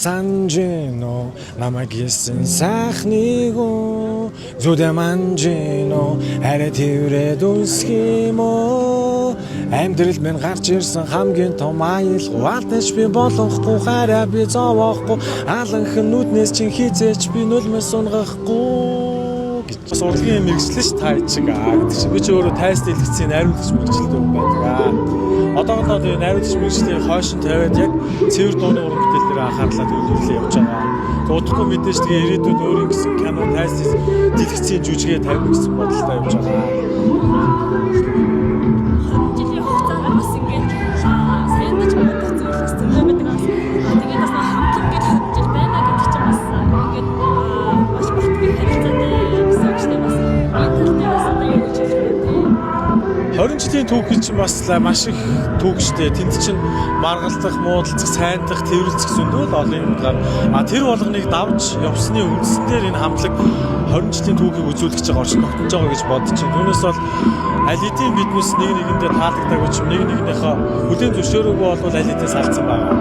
Санаж гин үү, намайг хийсэн сайхныг үү, зүдэ манж гин үү, арай тэрврээд үсэх юм уу? Амьдрал минь гарч ирсэн хамгийн том аялал, алдаж би болохгүй, хайраа би зовоохгүй, аланхан нүднээс чинь хизээч би нулимс унгахгүй гэж. Бас урлагийн мэргэжил ш та чиг аа гэдэг чинь. Би чи өөрөө тайз дэлгэцийн найруулагч мэргэжилтэй хүн байдаг аа. Одоохондоо тэгээ найруулагч мэргэжлийн хойшин тавиад яг цэвэр дууны уран бүтээл дээр анхаарлаа төвлөрлөө явж байгаа. Тэгээ удахгүй мэдээж тэгээ ирээдүйд өөрийн гэсэн кино тайз дэлгэцийн жүжигээ тавина гэсэн бодолтой явж байгаа. 20 жилийн хугацаанд бас ингээд сандаж муудах зүйл бас зөндөө байдаг бас. Тэгээд бас хамтлаг ингээд 20 жил байна гэдэг чинь бас ингээд маш батгүй харилцаатай гэсэн үг шүү дээ. Бас энэ тал дээр бас одоо юу гэж хэлэх вэ те? 20 жилийн түүх чинь бас маш их түүх штэ. Тэнд чинь маргалдах, муудалцах, сайндах, тэрвэрлцэх зөндөө л олон юм гар. А тэр болгоныг давж явсны үндсэн дээр энэ хамтлаг 20 жилийн түүхийг үзүүлэх гэж байгаа, орчин тогтнож байгаа гэж бодож байна. Түүнээс бол аль хэдийн биднес нэг нэгэндээ таалагдаагүй ч нэг нэгнийхээ хүлээн зөвшөөрөөгүй бол аль хэдийн салцсан байгаа.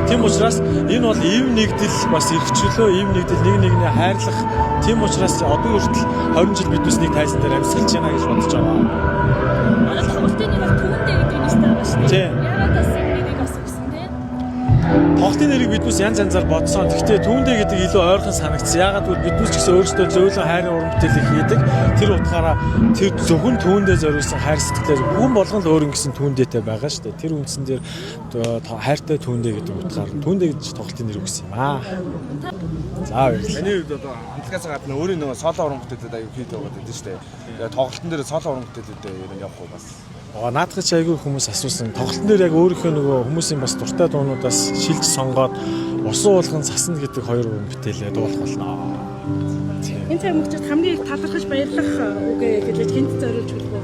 Тийм учраас энэ бол ив нэгдэл, бас эрхчлөө, ив нэгдэл, нэг нэгнээ хайрлах. Тийм учраас одоо хүртэл 20 жил биднес нэг тайзан дээр амьсгалж байна гэж бодож байгаа. Манай тоглолтын нэр бол Түүндээ гэдэг нэртэй байгаа шүү дээ. Тийм. Яагаад бас энэ нэрийг бас өгсөн те? Тоглолтын нэрийг биднес янз янзаар бодсон. Гэхдээ Түүндээ гэдэг илүү ойрхон санагдсан. Яагаад гэвэл биднес ч гэсэн өөрсдөө зөөлөн хайрын уран бүтээлийг хийдэг. Тэр утгаараа тэр зөвхөн түүндээ зориулсан хайр сэтгэлээр хүн болгон л өөр ингэсэн түүндээтэй байгаа шүү дээ. Тэр үндсэн дээр хайртай түүндээ гэдэг утгаар түүндээ гэж тоглолтын нэр өгсөн юм аа. За, баярлалаа. Миний хувьд одоо хамтлагаас гадна өөрийн нөгөө соло уран бүтээлүүд аягүй хийдэг байгаа гэдэг шүү дээ. Тэгээ тоглолтын дээр соло уран бүтээлүүдээ ер нь явах уу бас? Аа, наадах чи айгүй хүмүүс асуусан. Тоглолтын дээр яг өөрийнхөө нөгөө хүмүүсийн бас дуртай дуунуудаас шилж сонгоод "Усан уулган цасна" гэдэг хоёр уран бүтээлээ дуулах болно. Энэ цаг мөчид хамгийн их талархаж баярлах үгээ хэлээж хэнд зориулж хэлэх вэ?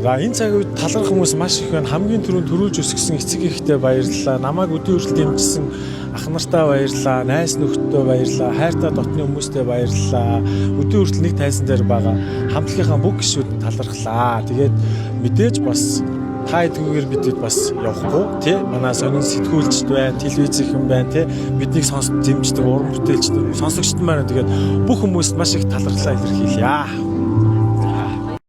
За, энэ цаг үед таларх хүмүүс маш их байна. Хамгийн түрүүнд төрүүлж өсгөсөн эцэг эхтэй баярлалаа. Намайг өдий хүртэл дэмжсэн ах нартаа баярлалаа. Найз нөхдөдөө баярлалаа. Хайртай дотны хүмүүстээ баярлалаа. Өдий хүртэл нэг тайзан дээр байгаа хамтлагийнхаа бүх гишүүдэнд талархлаа. Тэгээд мэдээж бас та хэдгүүгээр бидэд бас явахгүй тий, манай сонин сэтгүүлчд байна, телевизийнхэн байна тий, биднийг сонс дэмждэг уран бүтээлчд, сонсогчд маань, тэгээд бүх хүмүүст маш их талархлаа илэрхийлье.